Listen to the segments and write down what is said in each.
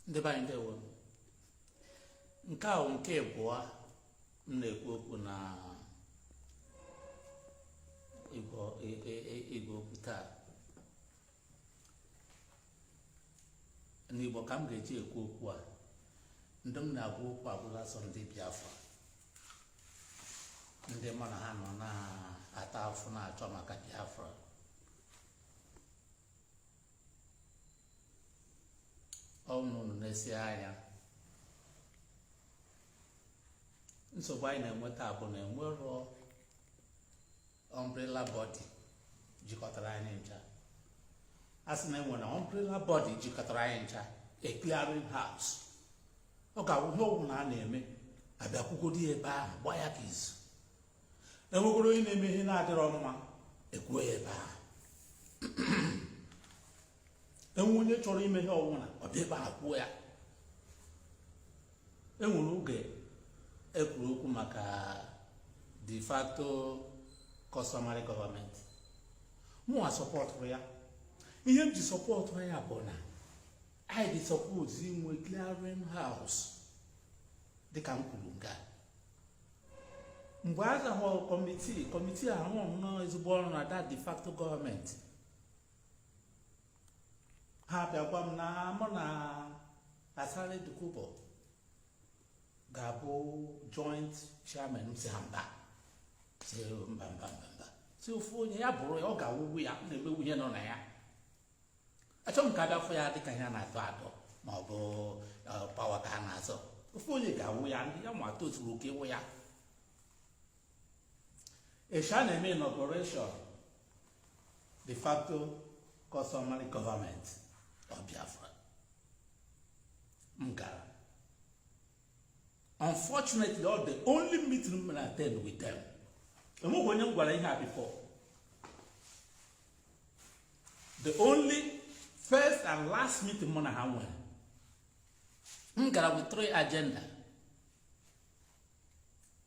Ndị be anyị, ndewo. Nke a bụ nke abụọ m na-ekwu okwu na igwe okwu taa. N'Igbo ka m ga-eji ekwu okwu a. Ndị m na-agwa okwu abụla sọ ndị Biafra, ndị mụ na ha nọ na-ata afụ na-achọ maka Biafra. Ọ unu na-esi anya nsogbu anyị na-enweta bụ na enwerọ umbrella body jikọtara anyị ncha. A sị na enwere umbrella body jikọtara anyị ncha, a clearing house, ọ ga-awụ ihe ọbụla a na-eme, abịakwugodi ya ebe ahụ, gbaa ya ka izu. Enwegoro onye na-eme ihe na-adịrọ mma, ekwuo ya ebe ahụ. Enwe onye chọrọ ime ihe ọbụla, ọ bịa ebe ahụ kwuo ya. Enwere oge ekwuru okwu maka de facto customary government. Mụnwa sọpọtụrụ ya. Ihe m ji sọpọtụ ya bụ na anyị dị suppose inwe clearing house, dịka m kwuru nga mgbe a gahụ committee ahụ nọ ezigbo ọrụ na that de facto gọọmenti. Ha bịa gwa m na mụ na Asari Dokubo ga-abụ joint chairman. M si ha mba, si mba, mba, mba, mba, si ofu onye ya bụrụ ya, ọ ga-awụwu ya na-emewu ihe nọ na ya. Achọghị m ka abịa fụ ya dịka ihe a na-atọ atọ ma ọ bụ power ka a na-azọ. Ofu onye ga-awụ ya, ndị ya ma tozuru oke ịwụ ya. Esha na-eme inauguration de facto customary government of Biafra, m gara. Unfortunately, all the only meeting m attend with them, enweghị onye m gwara ihe a before. The only first and last meeting mụ na ha nwere, m gara with three agenda.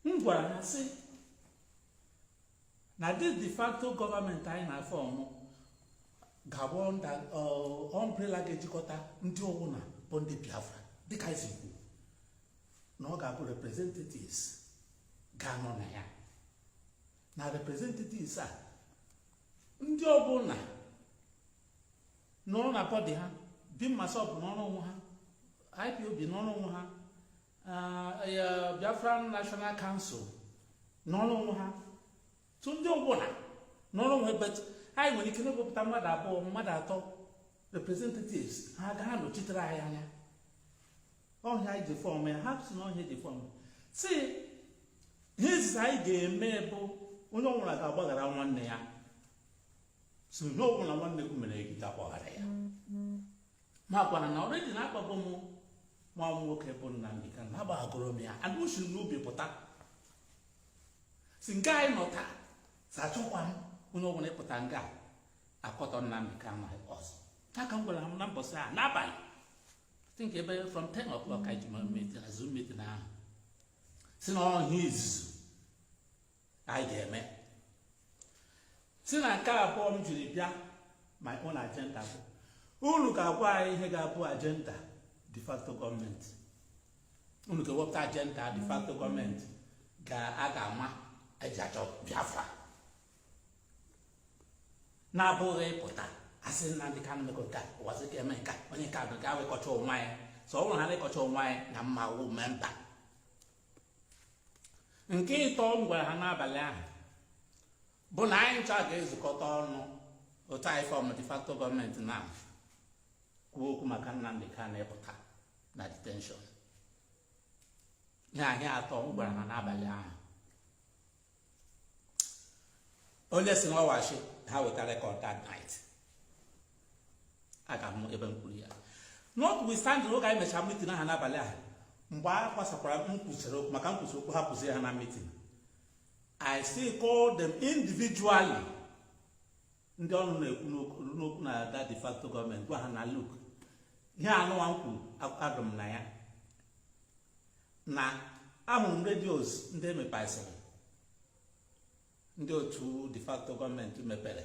M gwara ha sị na this de facto gọọmenti anyị na-afọ ọmụ ga-abụ umbrella ga-ejikọta ndị ọbụla bụ ndị Biafra, dịka anyị si kwu na ọ ga-abụ representatives ga-anọ na ya, na representatives a, ndị ọbụla nọrọ na body ha, bi MASSOB n'ọrụ onwe ha, IPOB n'ọrụ onwe ha, Biafran National Council n'ọrụ onwe ha, tụ ndị ọbụla n'ọrụ onwe, but anyị nwere ike na-ewepụta mmadụ abụọ, mmadụ atọ, representatives ha ga nọchitere anyị anya. Ọhịa anyị ji form ya, ha si na ọhịa ji form si ihe izizi anyị ga-eme bụ onye ọbụla ga-agbaghara nwanne ya. Si ihe ọbụla nwanne gị mere gị, ga-agbaghara ya. Ma gwara na already na-akpagbo m nwa m nwoke bụ Nnamdi Kanu, agbaghagoro m ya, and o siri n'obi pụta. Si nke anyị nọ taa, si achọkwa m onye ọbụla ịpụta nga akọtọ Nnamdi Kanu ọzọ. Ha ka m gwara m na mbọsị a n'abalị, I think ebe from 10 o'clock anyị ji meeting na Zoom meeting ahụ, si na ọhịa izuzu anyị ga-eme. Si na nke abụọ m jiri bịa, my own agenda bụ unu ga-agwa anyị ihe ga-abụ agenda de facto gọọmenti. Unu ga-ewepụta agenda de facto gọọmenti a ga-ama eji achọ Biafra, na-abụghị pụta asị Nnamdi Kanu mekọ nke a, ụwazi ka eme nke onye nke a ga wekọcha onwe anyị. So ọ bụrụ ha na-ekọcha onwe anyị na mma wụ member. Nke ịtọ m gwara ha n'abalị ahụ bụ na anyị ncha ga-ezukọta ọnụ otu anyị form de facto gọọmenti na kwuo okwu maka Nnamdi Kanu ịpụta na detention. Ihe ahịa atọ m gwara ha n'abalị ahụ, onye si n'ọwachi ha weta record that night, aga m ebe m kwuru ya. Notwithstanding, oge anyị mechara meeting ahụ n'abalị ahụ, mgbe a gbasakwara m kwusịrị okwu maka nkwụsị okwu ha kwụsịrị ha na meeting, I still call them individually, ndị ọnụ na-ekwu n'okwu na that de facto gọọmenti, gwa ha na look, ihe anụwa m kwuru, adụ m na ya na ahụrụ m radios ndị emepasịrị, ndị otu de facto gọọmenti mepere,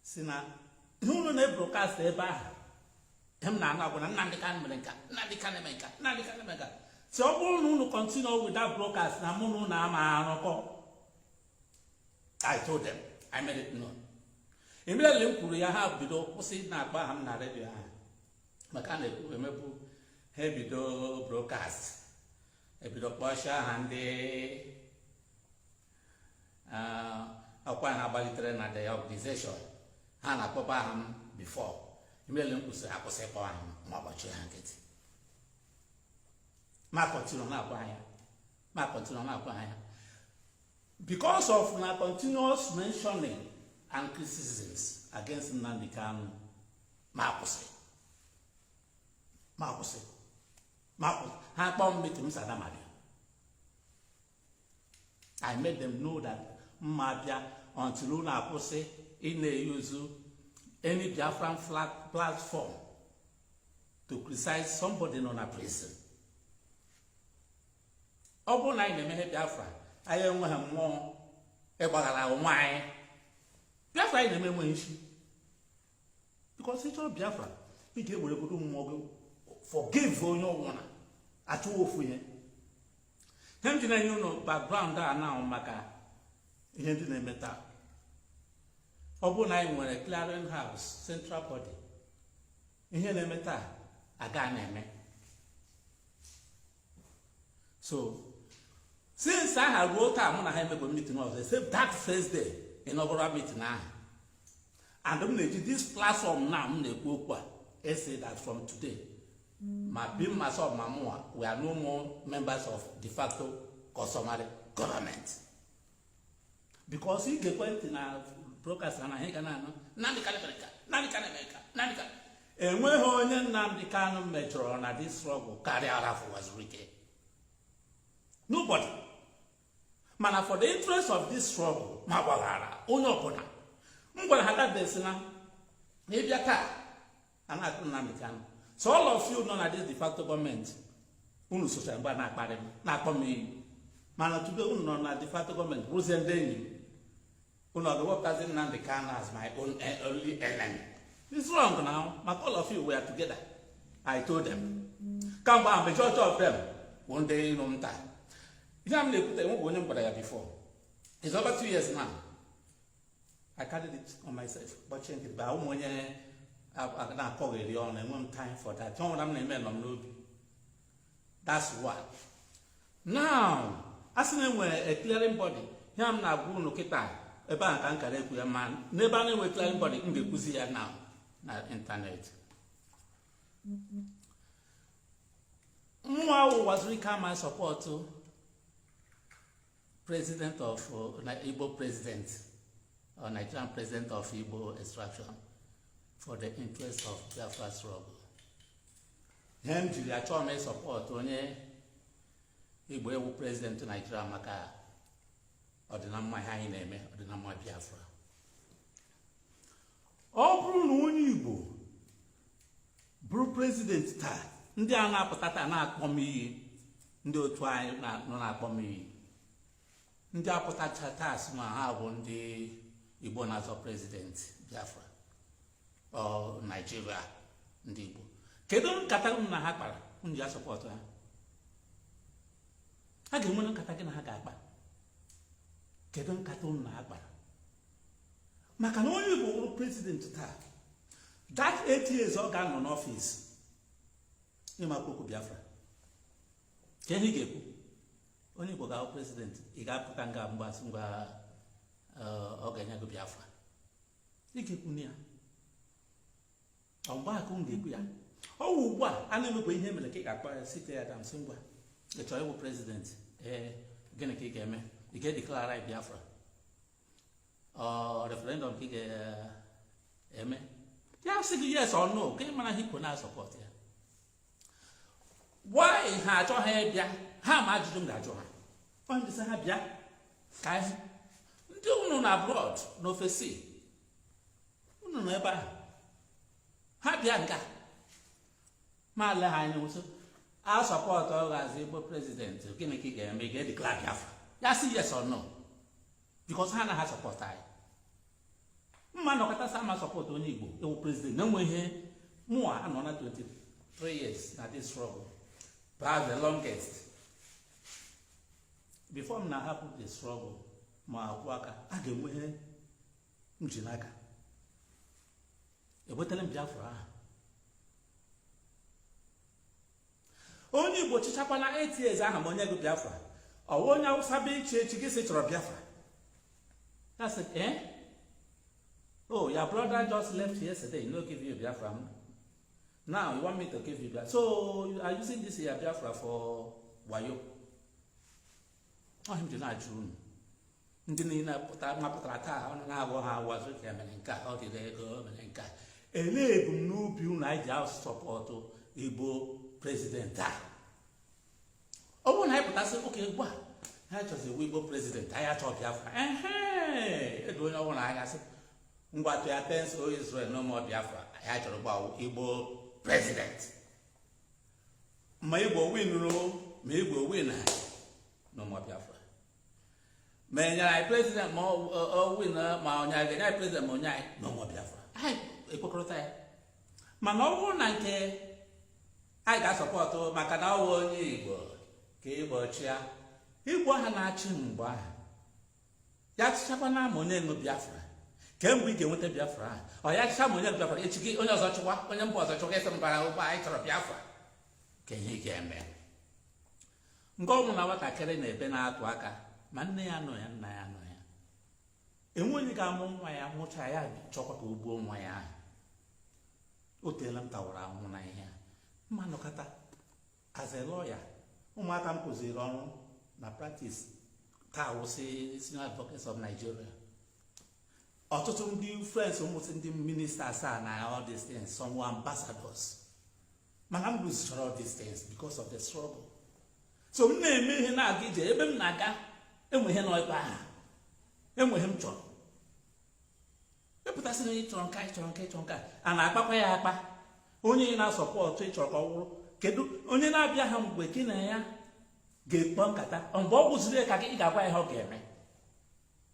si na ihe unu na-ebroadcast ebe ahụ. Ihe m na-anụ agwa na Nnamdị Kanụ mere nka, Nnamdị Kanụ eme nka, Nnamdị Kanụ eme nka. Si ọ bụrụ na unu continue with that broadcast, na mụ na unu ama arụkọ. I told them, I made it known. Immediately m kwuru ya, ha bido kwụsị na-akpọ aha m na redio ahụ, maka a na-ekwu emebu ha ebido broadcast, ebido kpọchie aha ndị ọkwa ha gbalitere na the organization. Ha na-akpọba aha m before. Immediately m kwụsịrị, akwụsị ịkpọ aha m ma gbachie ha nkịtị. Ma continue na-akpọ ha ya, ma continue na-akpọ ha ya, because of na continuous mentioning and criticisms against Nnamdi Kanu. Ma akwụsị, ma akwụsị, ma akwụsị. Ha kpọọ m meeting, m sada ma bịa. I made them know that mma bịa until unu akwụsị ị na-eyuzu any Biafran flag platform to criticize somebody nọ na prison. Ọ bụrụ na anyị na-emeghe Biafra, anyị enweghị mmụọ ịgbaghara onwe anyị. Biafra anyị na-eme enweghị isi, because ị chọrọ Biafra, ị ga-eweregodo mmụọ gị forgive onye ọbụla, achụwa ofu ihe. Ihe m ji na-enye unu background a na maka ihe ndị na-eme taa, ọ bụrụ na anyị nwere clearing house, central body, ihe na-eme taa aga na-eme. So since aha ruo taa, mụ na ha emekwa meeting ọzọ except that first day inaugural meeting ahụ. And m na-eji this platform now m na-ekwu okwu a say that from today, ma BIM myself ma mụnwa, we are no more members of de facto customary government, because ị ga-ekwe ntị na broadcast na ihe ga na-anụ Nnamdị Kanụ mere nka, Nnamdị Kanụ mere nka, Nnamdị Kanụ. Enweghị onye Nnamdị Kanụ mejọrọ na this struggle karịa Ralph Uwazuruike, nobody. Mana for the interest of this struggle, ma gbaghara onye ọbụla. M gwara ha that day sị na ịbịa taa a na-akụ Nnamdị Kanụ, so all of you nọ na this de facto government, unu sochara mgbe a na-akparị m, na-akpọ m iyi, mana today unu nọ na de facto government, bụrụzie ndị enyi m, unu ọ ga-ewepụtazi Nnamdị Kanụ as my own only enemy? It's wrong now, maka all of you were together. I told them kamgbe ahụ, majority of them bụ ndị iro m taa. Ihe a m na-ekwute, enweghị onye m gwara ya before. It's over 2 years now. I carried it on myself, gbachie nkịtị ba ụmụ onye na-akọgheri ọnụ. Enwe m time for that. Ọ nwere m na-eme nọ m n'obi. That's one. Now, a sị na enwere a clearing body, ihe m na-agwa unu kịta ebe a ka m kara ekwu ya, ma n'ebe a na-enwe clearing body, m ga-ekwuzi ya now na internet. Nwa Uwazuruike ama support president of Igbo president or Nigerian president of Igbo extraction for the interest of Biafra struggle. Ihe m jiri achọ m ị support onye Igbo ewu president Nigeria maka ọdịnamma ihe anyị na-eme, ọdịnamma Biafra. Ọ bụrụ na onye Igbo bụrụ president taa, ndị a na-apụta taa na-akpọ m iyi, ndị otu anyị nọ na-akpọ m iyi, ndị apụtacha taa sị ma ha bụ ndị Igbo na-azọ president Biafra ọ Naijiria, ndị Igbo, kedu nkata unu na ha kpara unu ji a support ha? Ha ga-enwere nkata gị na ha ga-akpa. Kedu nkata unu na ha kpara? Maka na onye Igbo wụrụ president taa, that 8 years ọ ga-anọ n'ọfịs, ịmakwa okwu Biafra ka ihe ị ga-ekwu. Onye Igbo ga-ahụ president, ị ga-apụta nga mgbasị ngwa ọ ga-enye gị Biafra, ị ga-ekwu ya. Ọ mgbe akụ m ga-ekwu ya, ọ wụ ugbu a a na-emekwa ihe mere ka ị ga-akpọ ya site ya dam sị ngwa, ị chọrọ ịwụ president? Ee. Gịnị ka ị ga-eme? Ị ga-e declare anyị Biafra? Ọ referendum ka ị ga-eme? Ya sị gị yes or no, ka ị mara ihe ikwo na-a support ya. Why ha achọghị ịbịa? Ha ma ajụjụ m ga-ajụ ha. Onye sị ha bịa ka anyị ndị unu na abroad n'ofesi, unu nọ ebe ahụ, ha bịa nga ma le ha anya nso a support ọ gazi Igbo president, gịnị ka ị ga-eme? Ị ga-e declare Biafra? Ya sị yes or no, because ha anaghị a support anyị. Mma nọkọta sa ama support onye Igbo ewu president na enwe ihe Mụa anọ na 23 years na this struggle, perhaps the longest. Before m na-ahapụ the struggle ma akwụ aka, a ga-enwe ihe m ji n'aka. Enwetala m Biafra ahụ. Onye Igbo chịchakwana 8 years ahụ ma onye gị Biafra, ọwa onye Awụsa bụ iche echi gị sị chọrọ Biafra. That's it, eh? Oh, your brother just left yesterday, he no give you Biafra. Now you want me to give you Biafra. So you are using this your Biafra for wayo. Ọhịa m ji na-ajụ unu ndị niile mapụtara taa, ọ na-agwọ ha wazụ ka mere nke a, ọ dịrị ego mere nke a. Elee ebumnobi unu anyị ji a-support Igbo president a? Ọ bụrụ na anyị pụtasị oke ugbu a, ha chọzi iwu Igbo president, anyị achọ Biafra. Ehe, edo onye ọbụla anya sị ngwa tụ ya tens o Israel no more Biafra, anyị chọrọ gba Igbo president. Ma Igbo winụrụ, ma Igbo win, no more Biafra. Ma enyere anyị president, ma ọ win, ma onye anyị ga-enye anyị president, ma onye anyị, no more Biafra. Anyị ekwekọrịta ya. Mana ọ bụrụ na nke anyị ga-a-support maka na ọ bụ onye Igbo ka Igbo chịa, Igbo ha na-achị mgbe ahụ ya chịchakwana ma onye ṅụ Biafra, kemgbe ị ga-enweta Biafra ahụ, ọ ya chịcha ma onye Biafra, echi gị onye ọzọ chịkwa, onye mba ọzọ chịkwa, ịsị mbara ụgbọ anyị chọrọ Biafra, ka ihe ị ga-eme. Nke ọnwụ na nwatakịrị na-ebe na-atụ aka ma nne ya nọ ya, nna ya nọ ya, enwe onye ga-amụ nwa ya mụcha ya chọkwa ka o gbuo nwa ya ahụ. O teela m tawara ahụhụ na ihe a mma nọkọta as a lawyer. Ụmụaka m kụziri ọrụ na practice taa wụsị Senior Advocates of Nigeria. Ọtụtụ ndị friends ụmụsị ndị ministers a na all these things, some were ambassadors, mana m lụzichara all these things because of the struggle. So m na-eme ihe na-aga ije ebe m na-aga, enwe ihe nọ ebe ahụ, enwe ihe m chọrọ ịpụtasị na ịchọrọ nka, ịchọrọ nka, ịchọrọ nka. A na-akpakwa ya akpa. Onye na-a-support ịchọrọ ka ọ wụrụ, kedu onye na-abịa ha mgbe gị na ya ga-ekpọ nkata? Mgbe ọ gwụziri ya ka ị ga-agwa ya ihe ọ ga-eme.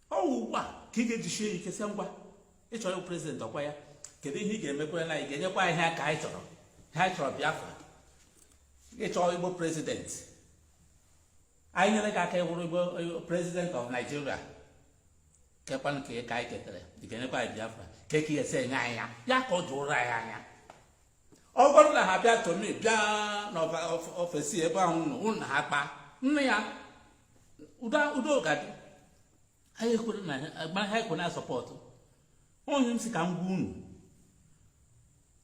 Ọ wụ ugbu a ka ị ga-ejisie ike sị ngwa, ịchọrọ ịbụ president, ọkwa ya, kedu ihe ị ga-emekwa na ị ga-enyekwa ihe ka anyị chọrọ? Ha chọrọ Biafra, ịchọọ Igbo president, anyị nyere gị aka ịwụrụ Igbo president of Nigeria. Kekwanụ ka ka anyị ketere ị ga-enyekwa anyị Biafra ka ị esi enye anyị ya, ya ka ọ jụrụ anyị anya. Ọ bụrụ na ha bịa tomi bịa n'ofesi ebe ahụ nọ unu na ha kpaa nne ya, udo ga-adị. Anyị ekwere na ha ekwere na support onye m si ka m gwa unu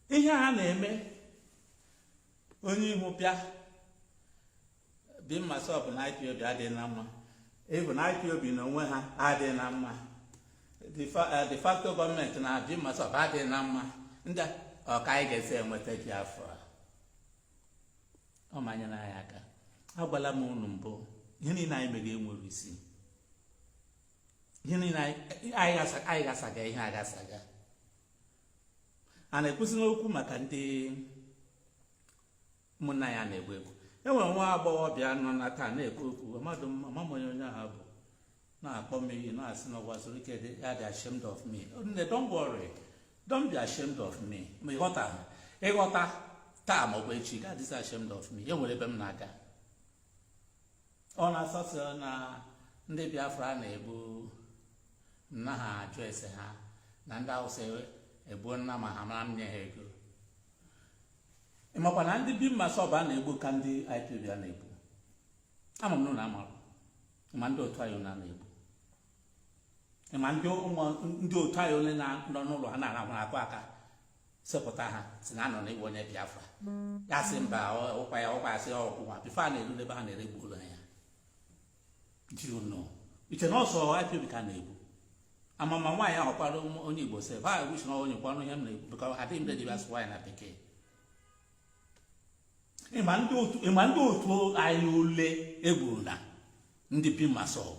ihe a na-eme. Onye ihu bịa bi MASSOB na IPOB adịghị na mma, ịbụ na IPOB na onwe ha adịghị na mma, de facto gọọmenti na bi MASSOB adịghị na mma. Ndị ọka anyị ga-esi enweta Biafra, ọ manyere anyị aka. Agwala m unu mbụ, ihe niile anyị mere enwere isi. Ihe niile anyị ghasaga, ihe aghasaga. A na-ekwuzi n'okwu maka ndị ụmụnna ya na-egbu egbu. Enwere nwa agbọghọbịa nọ na taa na-ekwu okwu, amadụ m amamonye onye ahụ bụ, na-akpọ m iyi, na-asị na ụwa zuru ike ya dị ashamed of me. Nne, don't worry, don't be ashamed of me. Ma ịghọta ịghọta taa maọbụ echi ga-adịzi ashamed of me. E nwere ebe m na-aga. Ọ na-asọsọ na ndị Biafra na-egbu nna ha, ajụ ese ha na ndị Awụsa egbuo nna ma ha mara m nye ha ego. Ị makwa na ndị bi MASSOB a na-egbu ka ndị IPOB a na-egbu? Ama m na amarụ ma ndị otu anyị ole a na-egbu, ma ndị ndị otu anyị ole na-nọ n'ụlọ ha na-arahụ akụ aka sepụta ha si na anọ n'igwe onye Biafra ya sị mba, ụkwa ya ụkwa ya sị ọkwụwa before a na-eru n'ebe ha na-eregbu ụlọ ya. Do you know? Iche na ọsọ IPOB ka a na-egbu? Amama nwaanyị ahụ kwara onye Igbo sef, ha wish na onye kwanụ ihe m na-ekwu, because adịghị m ready asụ nwaanyị na bekee. Ịma ndị otu anyị ole egburu na ndị bi MASSOB?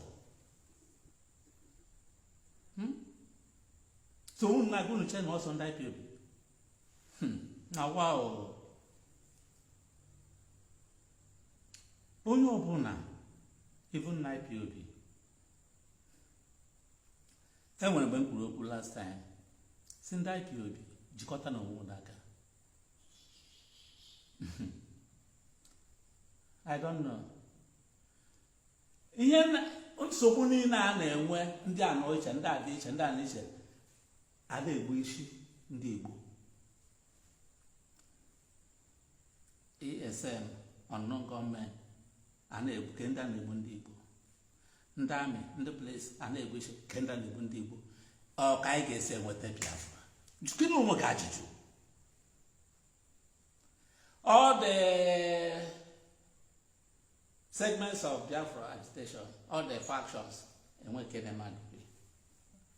So unu na-agụ unu che na ọsọ ndị IPOB na wow. Onye ọbụla, even na IPOB, enwere mgbe m kwuru okwu last time si ndị IPOB jikọta na onwe unu aka. I don't know. Ihe nsogbu niile a na-enwe, ndị a nọ iche, ndị a dị iche, ndị a na iche, a na-egbu isi ndị Igbo. ESN, unknown gunmen, a na-egbu ke ndị a na-egbu ndị Igbo. Ndị army, ndị police, a na-egbu isi ke ndị a na-egbu ndị Igbo. Ọ ka anyị ga-esi enweta Biafra? Jụkene onwe gị ajụjụ. All the segments of Biafra agitation, all the factions, enwe nke na-eme agree.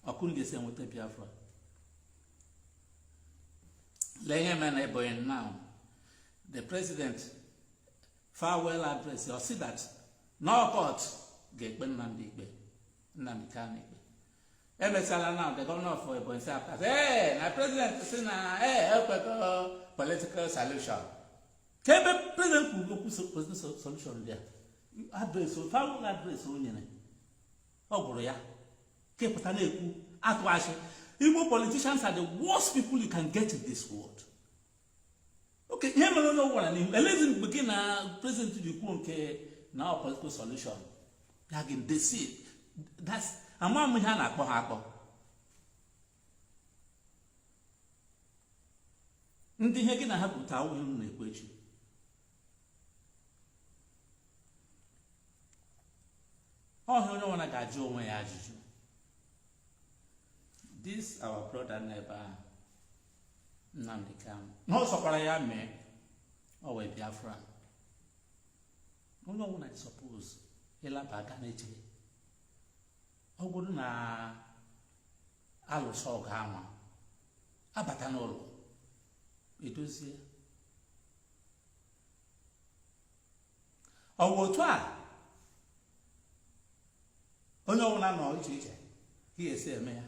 Ọkụ ga-esi enweta Biafra? Lee ihe mere na Ebonyi now. The president farewell address, you see that no court ga-ekpe Nnamdi ikpe, Nnamdi Kanu ikpe. Emechala now, the governor of Ebonyi say after, hey, na president si na hey, ekwekọ political solution. Ka ebe president kwuru okwu political solution dị address, farewell address o nyere, ọ gwụrụ ya kepụta na-ekwu atụghachi. Igbo politicians are the worst people you can get in this world. Okay, ihe mere onye gwara n'ihu elezi mgbe gị na president ji kwuo nke na political solution ya gị deceive. That's ama m ihe a na-akpọ ha akpọ. Ndị ihe gị na ha pụta awụghị m na-ekwu echi. Ọhịa onye ọbụla ga-ajụ onwe ya ajụjụ. This our brother n'ebe ahụ, Nnamdi Kanu, na ọ sọkwara ya mee ọ wee Biafra, onye ọbụla dị suppose ịlaba aka n'eche. Ọ bụrụ na alụsọ ọgụ anwa abata n'ụlọ edozie, ọ bụ otu a onye ọbụla nọ iche iche ka ị esi eme ya.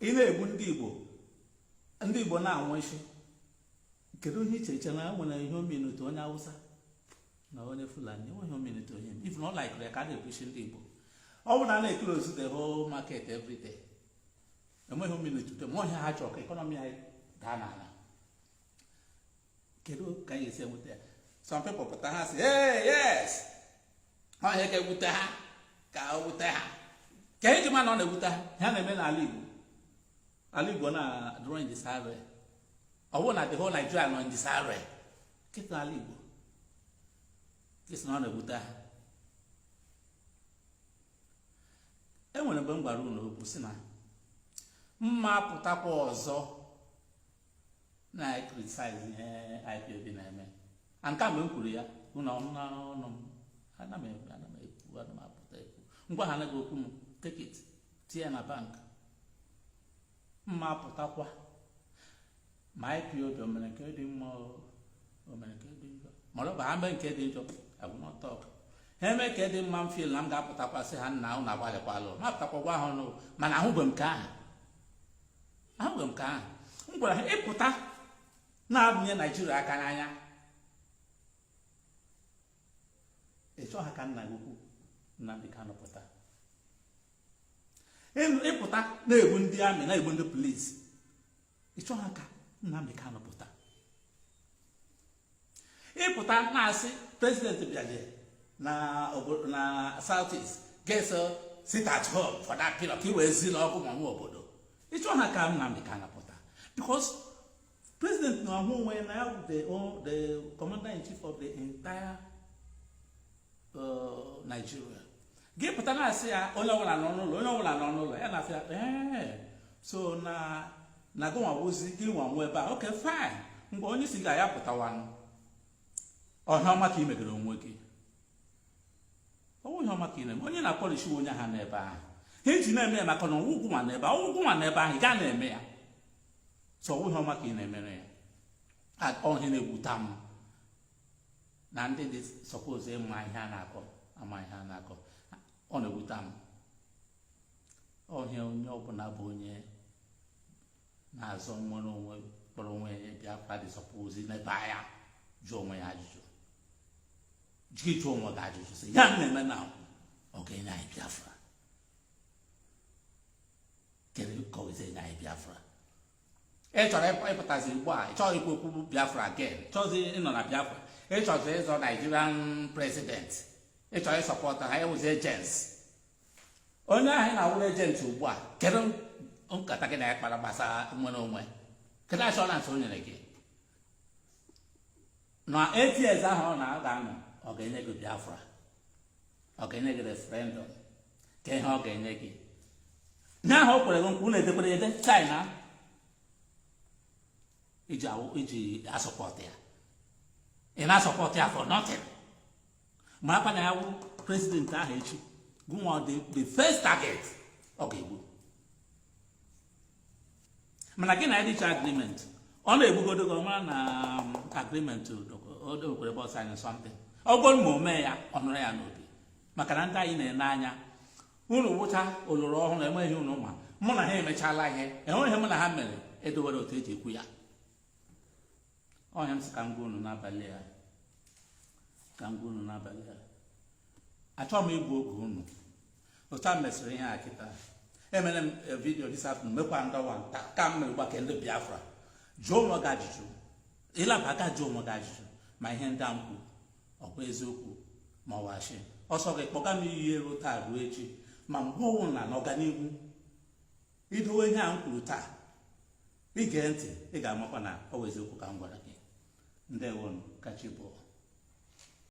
Ị na-egbu ndị Igbo, ndị Igbo na-anwụ isi. Kedu onye iche iche na nwere ihe omenute onye Hausa na onye Fulani? Enweghị omenute onye. If not like ya ka a na-egbu isi ndị Igbo. Ọ bụrụ na a na-eclose the whole market every day, enweghị omenute ma ọhịa ha chọrọ ka economy anyị daa n'ala. Kedu ka anyị esi enweta ya? Some people pụta, ha sị, hey, yes, ọhịa ga-ewute ha, ka o wute ha, ka eji ma na ọ na-ewute ha. Ha na-eme n'ala Igbo, ala Igbo na drawing the survey. Ọ bụrụ na the whole Nigeria nọ in the survey kịta, ala Igbo kịsị na ọ na-ewute ha. E nwere mgbe m gwara unu okwu si na mma pụtakwa ọzọ na criticize ihe IPOB na-eme. Nke mgbe m kwuru ya, unu ọnụ ọnụ m, ana m ekwu, ana m apụta ekwu ngwa ha anaghị okwu m. Take it, tinye na bank. Mma pụtakwa ma IPOB o mere nke dị mma, o mere nke dị njọ, ma ọ bụ ha mee nke dị njọ, I will not talk. Ha eme nke dị mma, m feel na m ga-apụtakwa sị ha, nna, unu agbalịkwalụ. Ma pụtakwa gwa ha ọnụ, mana ahụbeghị m nke ahụ, ahụbeghị m nke ahụ. M gwara ha, ịpụta na-abụnye Naijiria aka n'anya, ịchọ ha ka nna gị ukwu Nnamdi Kanu pụta. Ịpụta na-egbu ndị army, na-egbu ndị polisi, ịchọ ha ka Nnamdi Kanu pụta. Ịpụta na-asị president bịaje na na South East ga-eso sit at home for that period ka i wee zi n'ọkụ ma nwe obodo, ịchọ ha ka Nnamdi Kanu pụta, because president na-ahụ onwe ya na ya the commander in chief of the entire Nigeria. Gị pụta na-asị ya onye ọbụla nọ n'ụlọ, onye ọbụla nọ n'ụlọ, ya na-asị ya ee, so na gị nwa ozi gị nwa nwe ebe a. Okay, fine. Mgbe onye isi ga ya pụtawanụ, ọhịa ọma ka ị megere onwe gị, ọwụ ihe ọma ka ị na-eme. Onye na-akpọrịchi onye ha n'ebe ahụ, ha eji na-eme ya maka na ọgwụgwụ nwa n'ebe ahụ, ọgwụgwụ nwa n'ebe ahụ, ị gaa na-eme ya. So ọwụ ihe ọma ka ị na-emere ya. Ọhịa na-egwuta m na ndị dị suppose ịma ihe a na-akọ ama ihe a na-akọ. Ọ na-ewute m. Ọhịa onye ọbụla bụ onye na-azọ nwere onwe, kpọrọ onwe ya Biafra, dị suppose n'ebe anya jụọ onwe ya ajụjụ. Gị jụọ onwe gị ajụjụ sị ya na-eme na ọ ga-enye anyị Biafra? Kedu ka ọ ga-esi enye anyị Biafra? Ị chọrọ ịpụtazi ugbu a, ị chọghị ikwu okwu Biafra again, chọzi ịnọ na Biafra, ị chọzi ịzọ Nigerian president, ị chọrọ ịsupport ha, ịwụzi agents. Onye ahụ ị na-awụrụ agent ugbu a, kedu nkata gị na ya kpara gbasara nwere onwe? Kedu assurance o nyere gị na 8 years ahụ ọ na-aga anọ, ọ ga-enye gị Biafra, ọ ga-enye gị referendum, ka ihe ọ ga-enye gị nye ahụ o kwere gị nkwa? Unu edekwere ede China iji asupport ya. Ị na-asupport ya for nothing. Marakwa na ya wụ president ahụ echi, gụnwa the first target ọ ga-egbu. Mana gị na ya dịcha agreement, ọ na-egbugodo gị, ọ mara na agreement o kwere ebe ọ sign something. Ọ bụrụ ma o mee ya, ọ nụrụ ya n'obi, maka na ndị anyị na-ene anya unu wụcha oloro ọhụrụ, enweghị unu ma mụ na ha emechala ihe, enweghị mụ na ha mere edowere otu eji ekwu ya. Ọnya m sị ka m gwa unu n'abalị a, ka m gwa unu n'abalị a, achọghị m igbu oge unu. Otu a mesịrị ihe a kịta, emere m video this afternoon, mekwa ndọwa nta ka m mere gbake ndị Biafra. Jụọ onwe gị ajụjụ, ịlaba aka, jụọ onwe gị ajụjụ ma ihe ndị a m kwuru ọkwa eziokwu ma ọ wachi. Ọsọ gị kpọga m iyi elu taa ruo echi, ma mgbe ọnwụ na n'ọganihu idowe ihe a m kwuru taa, ige ntị, ị ga-amakwa na ọ bụ eziokwu ka m gwara gị. Ndewonu, kachi bụọ.